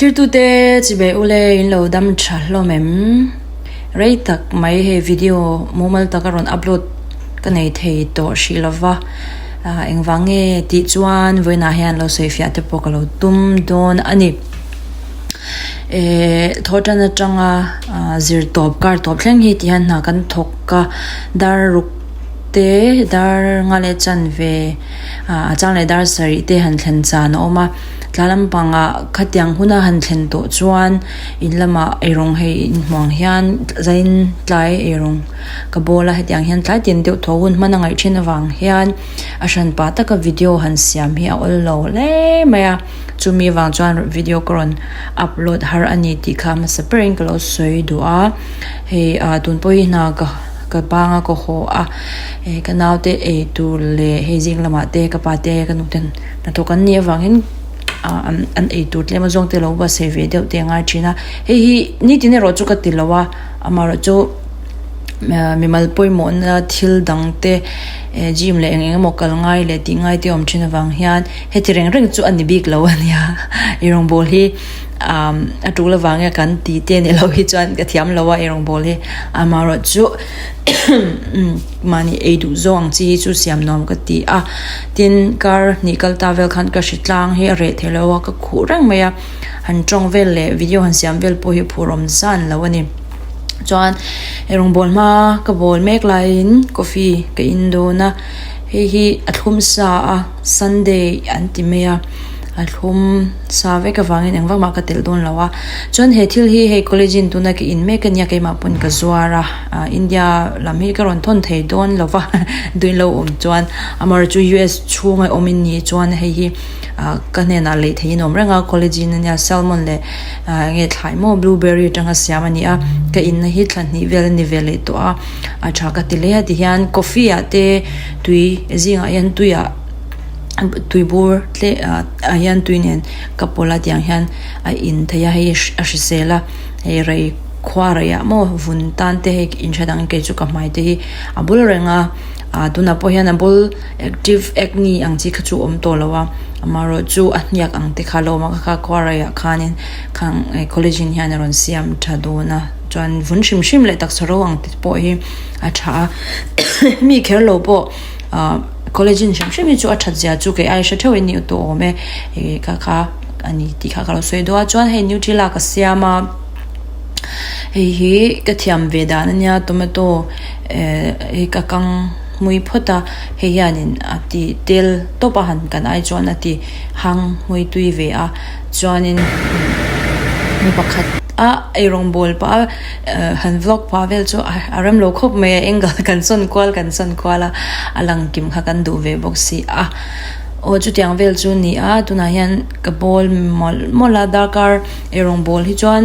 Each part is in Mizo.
Thlirtute chibei ule in lo dam tha hlawm em? Rei tak mai hei video mumal taka rawn upload ka nei thei tawh hrih lova, engvang nge tih chuan vawiinah hian lo sawi fiah te pawh ka lo tum dawn a ni. Ehh thawhtan atanga zir tawp kar tawp thleng hi tihian hna kan thawk a, dar ruk te dar nga leh chanve a chang leh dar sarih te han thlen chan a awm a. Tla lampangah khatiang huna han thlen tawh chuan in lamah eirawng hei inhmuh ang hian zain tlai eirawng ka bawl a hetiang hian tlai tin deuh tho hun hman a ngaih thin avang hian a hran pah taka video han siam hi a awl lo hle mai a chumi avang chuan video ka rawn upload har a ni tih kha hmasa berin ka lo sawi duh a hei ah tun pawh hi hna ka ka banga ka haw a eh ka naute ei tur leh hei zing lamah te ka pa te ka nu ten. Hnathawk an nih avangin ah an ei tur tlem azawng te lo buatsaih ve deuh te a ngai thin a, hei hi nitin erawh chu ka ti lo a, amaherawhchu mimal pawimawhna thil dang te eh gym leh eng eng emaw kal ngai leh tih ngai te a awm thin avang hian heti reng reng chu a ni bik lo a nia eirawngbawl hi. A tul avang nge kan ti te ni lo hi chuan ka thiam lo a eirawngbawl hi amaherawh chu mahni ei duh zawng ang chi hi chu siam nuam ka ti a tin kar hnih kal ta vel khan ka hritlang hi a reh thei lo a ka khuh reng mai a han tawng vel leh video han siam vel pawh hi phur awm zan lo a ni chuan eirawngbawl hma ka bawl mek laiin coffee ka in dawn a hei hi a thlum sa a sunday an ti mai a. A thlum sa vek avangin eng vak mah ka telh dawn lo a chuan he thil hi hei college in tuna ka in mek ania keimah pawn ka zuar a ah India lam hi ka rawn thawn thei dawn lo va duin lo awm chuan amaherawhchu chu U S chhunga awm in nih chuan hei hi ah ka hnenah lei thei in awm reng a college in ania salmon leh ah enge thlai maw blueberry atanga siam a ni a ka in na hi thla hnih vel a ni ve leh tawh a a tha ka ti hle a tihian coffee ah te tui zingah hian tuiah. Tui bur tle ah ah hian tui nen ka pawlh a tiang hian a in theih a hei a hrisel a hei rei khua rei ah maw vun tan te hei inhre dang kei chu ka hmai te hi a bul reng a ah tunah pawh hian a bul active acne ang chi kha chu a awm tawh lo a amaherawh chu a hniak ang te kha a lo awm a kha khua rei ah khanin khang collagen hian a rawn siam tha dawn a chuan vun hrim hrim leh taksa ro ang te pawh hi a tha a mi kher lo pawh. Ahh collagen hrim hrim hi chu a that zia chu kei ai hre theuh in ni tawh awm e ih kha kha a ni tih kha ka lo sawi duh a chuan hei nutella ka siam a hei hi ka thiam ve dan a nia tomato eh hei ka kang hmui phawt a hei hianin a ti tel tawp a han kan ai chuan a ti hang hmui tui ve a chuanin mi pakhat a eirawngbawl pah a. Han vlog pah vel chu a rem lo khawp mai a angle kan sawn kual kan sawn kual a a lang kim kha kan duh ve bawk si a aw chutiang vel chu ni a tunah hian ka bawl mawlh mawlh a darkar eirawng bawl hi chuan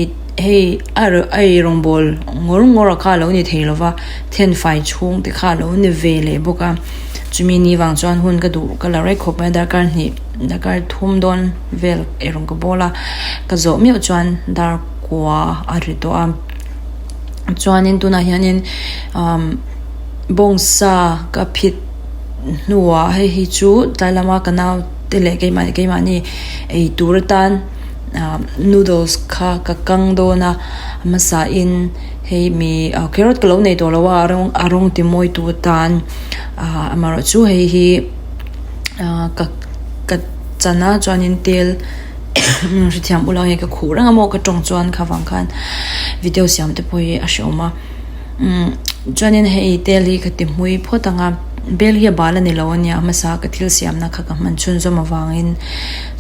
ih hei a eirawng bawl ngawr ngawr a kha a lo ni thei lo va thenfai chhung te kha a lo ni ve leh bawk a chumi ni vang chuan hun ka duh ka la rei khawp mai a darkar hnih darkar thum dawn vel eirawng ka bawl a ka zawh meuh chuan dar. Kua a ri tawh a chuanin tunah hianin umm bawngsa ka phit hnuah hei hi chu tlai lama ka nau te leh keimah keimahni ei tur atan ah noodles kha ka kang dawn a hmasa in hei mi ah carrot ka lo nei tawh lo a a rawng a rawng ti mawi tu atan ah amaherawh chu hei hi ah ka ka chan a chuanin tel. Hrethiam ula hei ka khuh reng a maw ka tawng chuan kha vang khan video siam te pawh hi a hreawm a umm chuanin hei tel hi ka ti hmui phawt ang a bel hi a bal a ni lo ania a hmasa ka thil siamna kha ka hman chhunzawm avangin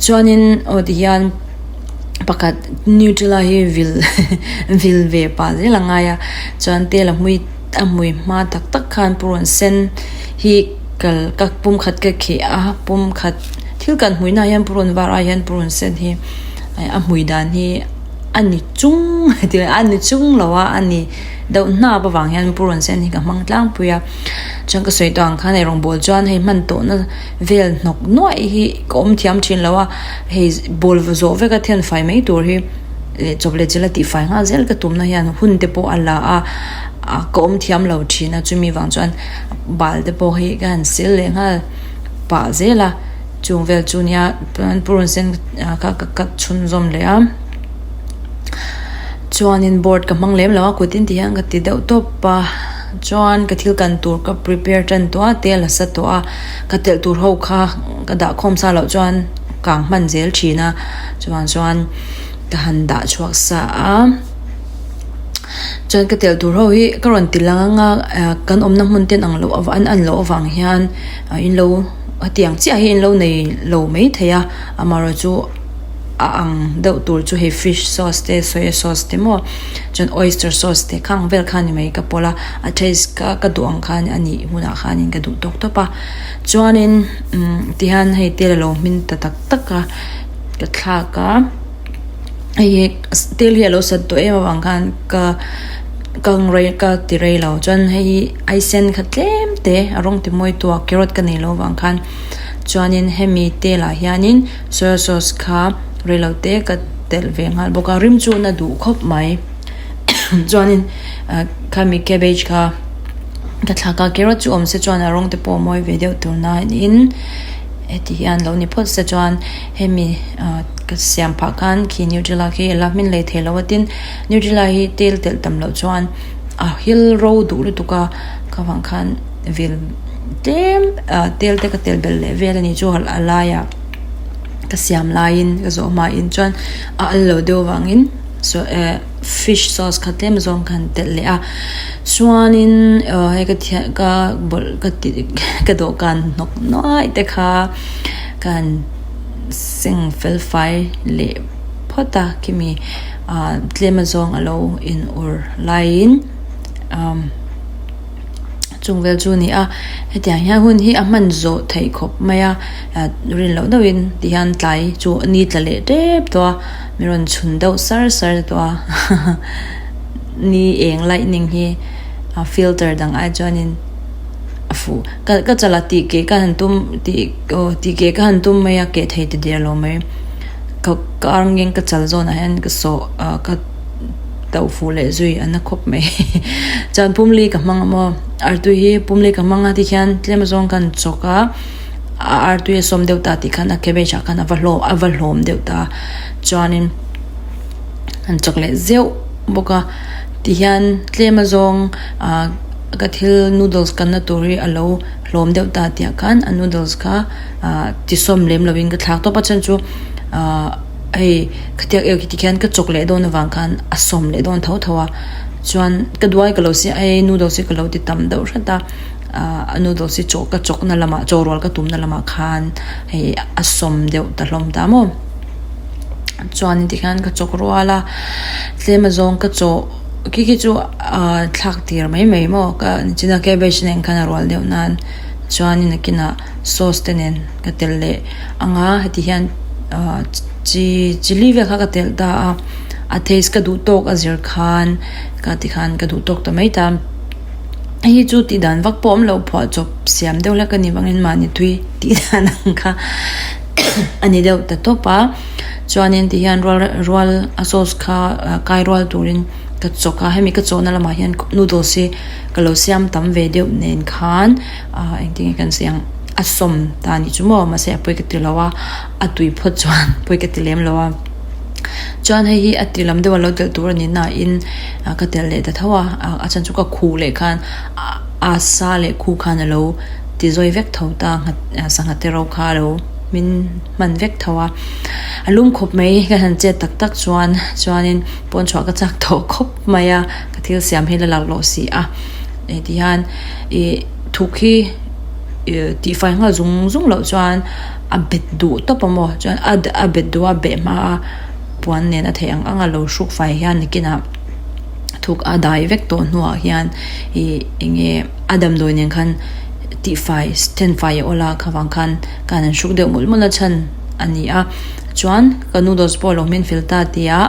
chuanin aw tihian pakhat nutella hi vil vil ve pah zel a ngai a chuan tel a hmui a hmui hma tak tak khan purun sen hi kal ka pum khat ka kheh a pum khat. Thil kan hmuihna ah hian purun var ai hian purun sen hi a hmui dan hi a ni chung a ni chung lo a a ni deuh hnap avang hian purun sen hi ka hmang tlangpui a chuan ka sawi tawh ang khan eirawng bawl chuan hei hman tawhna vel hnawk nuaih hi ka awm thiam thin lo a hei bawl zawh vek a then fai mai tur hi leh chawp leh chilh a tihfai nghal zel ka tumna hian hun te pawh a la a ka awm thiam lo thin a chumi vang chuan bal te pawh hi ka han sil leh nghal. Pah zel a. Chung vel chu nia purun sen kha ka cut chhunzawm leh a chuanin board ka hmang lem lo a kut in ti hian ka ti deuh tawp a chuan ka thil kan tur ka prepare tan tawh a tel a sa tawh a ka telh tur ho kha ka dah khawm sa loh chuan kang hman zel thin a chuvang chuan ka han dah chhuak sa a chuan ka telh tur ho hi ka rawn ti lang ang a kan awmna hmun te an ang loh an an loh avang hian in lo. Hetiang chiah hi in lo nei lo mai thei a, amaherawhchu a ang deuh tur chu hei fish sauce te soya sauce te maw chuan oyster sauce te khang vel kha ni mai ka pawlh a, a taste kha ka duh ang khan a nih hunah khanin ka duh tawk tawp a, chuanin umm tihian hei tel a lo hmin ta tak tak a ka thlak a. Hei hi tel hi a lo sat tawh em avang khan ka ka rei ka ti rei lo chuan hei hi aisen kha tlem te a rawng ti mawi tu a carrot ka nei loh avang khan chuanin hemi telah hianin soya sauce kha reilo te ka telh ve nghal bawk a rim chu na duh khawp mai chuanin ah khami cabbage kha ka thlak a carrot chu awm se chuan a rawng te pawh a mawi ve deuh tur nain heti hian lo ni phawt se chuan hemi ah ka siam phah khan khi nutella khi a la hmin lei thei lo a tin nutella hi tel telh tam loh chuan a hil ro duh lutuk a ka vang khan vil tlem ah tel te ka tel belh leh vel a ni chu a laiah ka siam laiin ka zawh hmain chuan a al lo deuh avangin saw eh fish sauce kha tlem zawng khan telh leh a chuanin ah hei ka thian ka bawlh ka tih ka dawhkan hnawk nuai te kha kan. Seng fel fai leh phawt a khimi ah tlem azawng a lo in ur laiin umm chung vel chu a ni a hetiang hian hun hi a hman zawh theih khawp mai a ah rin loh deuhin ti hian tlai chu ni tla leh tep tawh a mi rawn chhun deuh sar sar tawh a ni eng lightning hi a filter dang ai chuanin a fuh. Ka ka chala tih keh ka han tum tih aw tih keh ka han tum mai a keh thei ta der lo mai ka ka arngeng ka chal zawnah hian ka sawh ah ka tauh fuh leh zui a na khawp mai chuan pumli ka hmang a maw artui hi pumli ka hmang a tikhian tlem azawng ka han chawk a a artui a sawm deuh ta tih khan a cabbage ah khan a va hlawm a va hlawm deuh ta chuanin han chawk leh zeuh bawk a tihian tlem azawng ah. Ka thil noodles kanna tur hi a lo hlawm deuh ta tih ah khan a noodles kha ah tisawm lem lovin ka thlak tawp a chhan chu ah hei khatiang eh tikhian ka chawk leh dawn avang khan a sawm leh dawn tho tho a chuan ka duai ka lo siam hei noodles hi ka lo ti tam deuh hret a ah a noodles hi chaw ka chawkna lamah chaw rual ka tumna lamah khan hei a sawm deuh ta hlawm ta maw chuan tikhian ka chawk rual a tlem azawng ka chaw. Khi khi chu ah thlak tir mai mai maw ka nichina cabbage nen khan a rual deuh nan chuanin a kinah sauce te nen ka telh leh ang a heti hian ah chi chilli vel kha ka telh ta a a taste ka duh tawk a zir khan ka ti khan ka duh tawk ta mai ta hei hi chu tih dan vak pawh awm loh phuah chawp siam deuh hlek a ni vangin mahni tui tih dan ang kha a ni deuh ta tawp a. Chuanin ti hian rual rual a sauce kha kai rual turin ka chawk a hemi ka chawhna lamah hian noodles hi ka lo siam tam ve deuh nen khan ah engtin nge kan sawi ang a sawm ta anih chu maw mahse a pawi ka ti lo a a tui phawt chuan pawi ka ti lem lo a chuan hei hi a ti lam deuh a lo telh tur a ni nain ka telh leh ta tho a a chhan chu ka khuh leh khan a sa leh khuh khan a lo ti zawi vek tho ta sangha te ro kha a lo min. hman vek tho a a lum khawp mai ka han chet tak tak chuan chuanin pawn chhuah ka chak tawh khawp mai a ka thil siam hi la lak loh si a hei ti hian ih thuk hi ih tihfai nghal zung zung loh chuan a bet duh tawp a maw chuan a a bet duh a beh hma a puan nen a theih ang ang a lo hruk fai hian nikinah thuk a dai vek tawh hnuah hian ih eng nge a damdawi nen khan tihfai thenfai a awl a khavang khan. Kan an hruk deuh mawlh mawlh a chhan a ni a chuan ka noodles pawh a lo hmin fel ta tia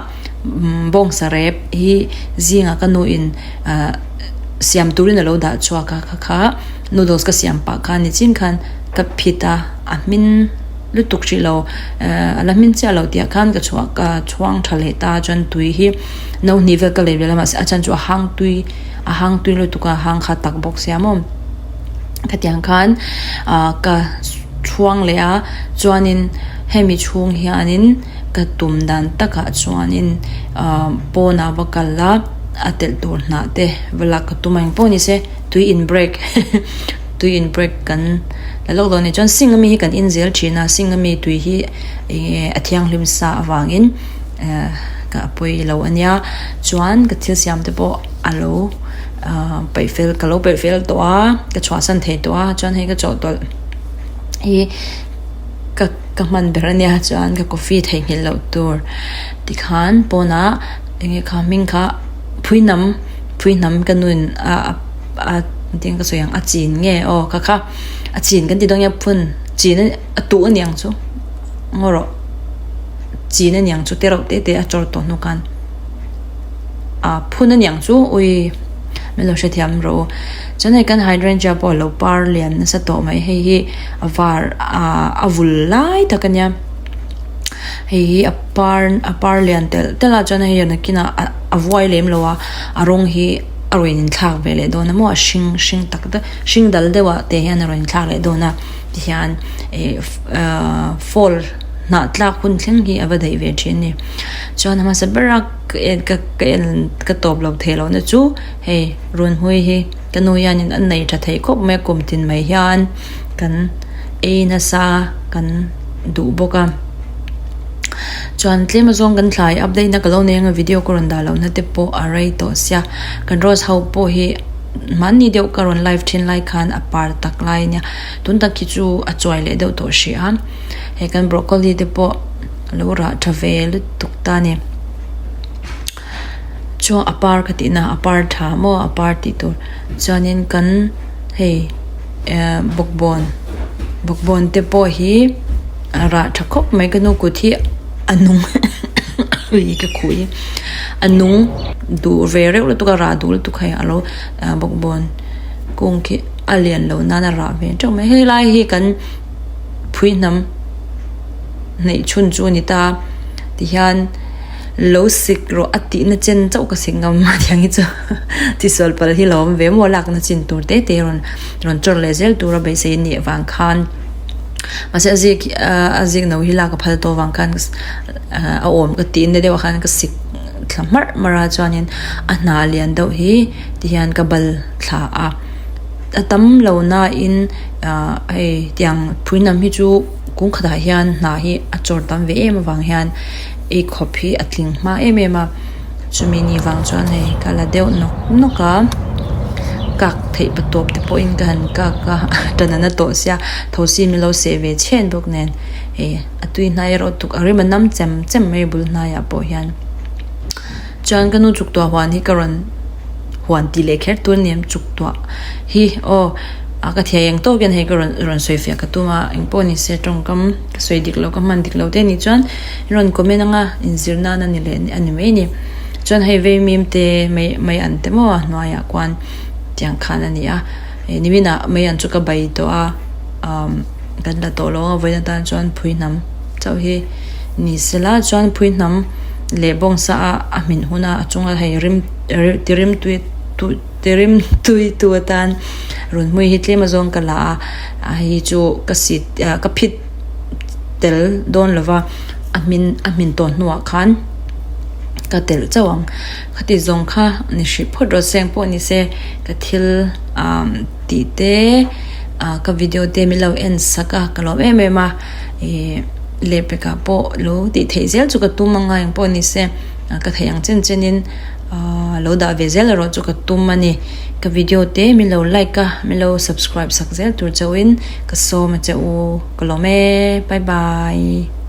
bawngsa rep hi zingah ka nu in ah siam turin a lo dah chhuak a kha kha noodles ka siam pah khan nichin khan ka phit a a hmin lutuk hrih lo eh a la hmin chiah lo tih ah khan ka chhuah ka chhuang tha leh ta chuan tui hi no hnih vel ka lei vel a mahse a chhan chu a hang tui a hang tui lutuk a hang kha tak bawk sia maw. Khatiang khan ah ka chhum. chhuang leh a chuanin hemi chhung hianin ka tum dan takah chuanin ahh pawnah va kal a a telh tur hnah te va lak ka tum a engpawh ni se tui in break tui in break kan la lawk dawn a ni chuan sink ami hi kan in zel thin a sink ami tui hi eng nge a thianghlim sa avangin ehh ka pawi lo a nia chuan ka thil siam te pawh a lo ahh peih fel ka lo peih fel tawh a ka chhuahsan thei tawh a chuan hei ka chawhtawlh hi ka ka hman ber a nia chuan ka coffee theihnghilh loh tur tikhan pawnah eng nge kha hming kha phuihnam phuihnam ka nuin a a engtin ka sawi ang a chin nge aw kha kha a chin kan ti dawn nge phun chin a tuh a niang chu ngaw rawh chin a niang chu te reuh te te a chawr tawh hnu khan ah phun a niang chu ui min lo hrethiam rawh u chuan hei kan hydrangea pawh a lo par lian nasa tawh mai hei hi a var ah a vul lai tak a nia hei hi a par a par lian telh telh a chuan hei nakinah a vuai lem lo a a rawng hi a rawn inthlak ve leh dawn a maw a hring hring tak tak hring dal deuh ah te hian a rawn inthlak leh dawn a tihian ih ah fall hnah tlak hun thleng hi a va daih ve thin a ni chuan a hmasa ber a ka en ka ka en ka tawp lo theih loh na chu hei runhmui hi ka nu hianin a nei tha thei khawp mai a kum tin mai hian kan ei nasa kan duh bawk a chuan tlem azawng kan thlai update na ka lo nei anga video ka rawn dah loh na te pawh a rei tawh sia kan rose ho pawh hi mahni deuh ka rawn live thin lai khan a par tak lai ania tun tak hi chu a chuai leh deuh tawh hrih a hei kan broccoli te pawh a lo rah tha ve lutuk ta a ni chuan a par ka tih na a par tha maw a par tih tur chuanin kan hei ehh bawkbawn bawkbawn te pawh hi a rah tha khawp mai ka nu kut hi a nung ui ka khuh hi a nung duh ve reuh lutuk a rah duh lutuk hei alo bawkbawn kung khi a lian lo nan a rah ve teuh mai helai hi kan phui hnam hneih chhun chu a ni ta tihian lo sik rawh a tihna chen chauh ka sik ngam a tiang hi chu tisual palh hi lo awm ve maw lakna chin tur te te rawn rawn chawr leh zel tura beisei a nih avang khan mahse a zik a zik no hi lak a phal tawh avang khan a awm ka tihna deuh ah khan ka sik thla hmarh hmarh a chuanin a hnah lian deuh hi tihian ka bal thla a a tam lo nain ah hei tiang phui hnam hi chu kung khatah hian hnah hi a chawr tam ve em avang hian ei khawp hi a tling hma em em a chumi ni vang chuan hei ka la deuh nawk nawk a kak theih pa tawp te pawhin ka han kak a tan a na tawh sia thosi min lo seh ve chhen bawk nen hei a tui hnai erawh tuk a rim a nam chem chem mai bul hnaiah pawh hian. Chuan ka nu chuk tuah huan hi ka rawn huan tih leh kher tur a ni em chuk tuah hi aw a ka thiai eng tawk hian hei ka rawn rawn sawi fiah ka tum a engpawh ni se tawngkam ka sawi dik lo ka hman dik lo te anih chuan in rawn comment anga inzir nan a ni leh a ni mai a ni chuan hei vei mim te mai mai an te maw a hnuaiah khuan tiang khan a ni a niminah mai an chu ka bai tawh a umm kan la tawh lo a vawiin atan chuan phui hnam chauh hi ni sela chuan phui hnam leh bawngsa a a hmin hun a a chunga hei rim ti rim tui tu ti rim tui tu atan rawn hmui hi tlem azawng ka la a a hei chu ka sit ah ka phit tel dawn lova a hmin a hmin tawh hnuah khan ka telh chauh ang khati zawng kha ni hrih phawt rawh se engpawh ni se ka thil ah tih te ah ka video te min lo en sak a ka lawm em em a. Ih lehpekah pawh lo tih theih zel chu ka tum anga engpawh ni se ka theih ang chen chen in ahh lo dah ve zel erawh chu ka tum a ni ka video te min lo like a min lo subscribe sak zel tur chauhin ka sawm a che u ka lawm e bye bye.